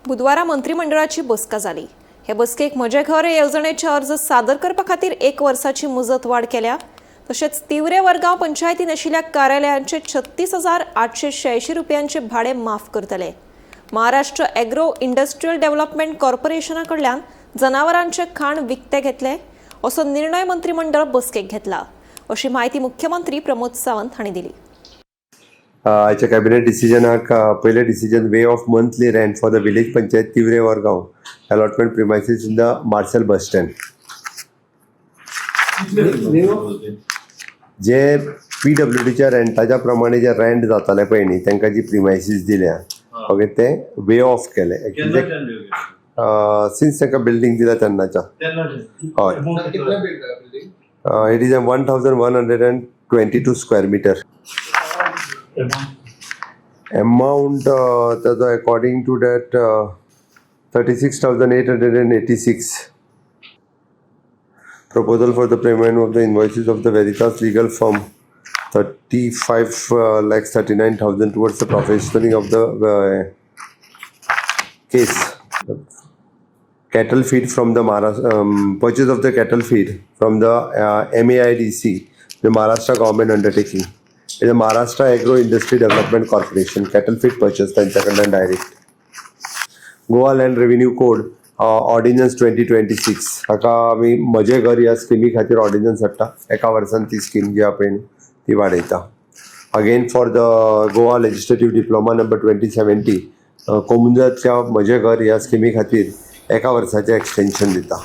बुधवारा मंत्रिमंडळाची बसका जाली. हे बसकेक म्हजें घर हे येवजणेचे अर्ज सादर करपा खातीर एक वर्साची मुजत वाड केल्या. तशेंच तिवरे वरगांव पंचायतीन आशिल्ल्या कार्यालयांचे 36,886 रुपयांचे भाडें माफ करतले. महाराष्ट्र एग्रो इंडस्ट्रियल डेव्हलपमेंट कॉर्पोरेशना कडल्यान जनावरांचे खाण विकते घेतले असो निर्णय मंत्रिमंडळ बसकेक घेतला, अशी माहिती मुख्यमंत्री प्रमोद सावंत हांणी दिली. आयच्या कॅबिनेट डिसिजनाक पयलें decision, waive off monthly rent for the village panchayat Tivre Vargaon allotment premises in the Marcel bus stand. J पीडब्ल्यूडीच्या रेंटाच्या प्रमाणे जे रेंट जाताले पळय न्ही, तांकां जी प्रिमायसीस दिल्या, ओके, ते वेव ऑफ केले. सिन्स तांकां बिल्डींग दिल्या तेन्नाच्या, हय. It is a 1122 square meter. Amount ताजो according to that 36,886. Proposal for the payment of the invoices of the Veritas legal firm, 35 lakhs 39,000, towards the professionaling of the case. Cattle feed from the Maharashtra, purchase of the cattle feed from the MAIDC, the Maharashtra government undertaking. Is a Maharashtra Agro Industry Development Corporation cattle feed purchase त्यांच्याकडनं direct. Goa Land Revenue Code Ordinance 2026, हाका आमी म्हजें घर ह्या स्किमी खातीर ordnance हाडटा. एका वर्सान ती स्कीम जी आहा पळय न्ही, ती वाडयता. Again, for the Goa Legislative Diploma number 2070, कोमुनिदादच्या म्हजें घर ह्या स्किमी खातीर एका वर्साचें एक्सटेन्शन दिता.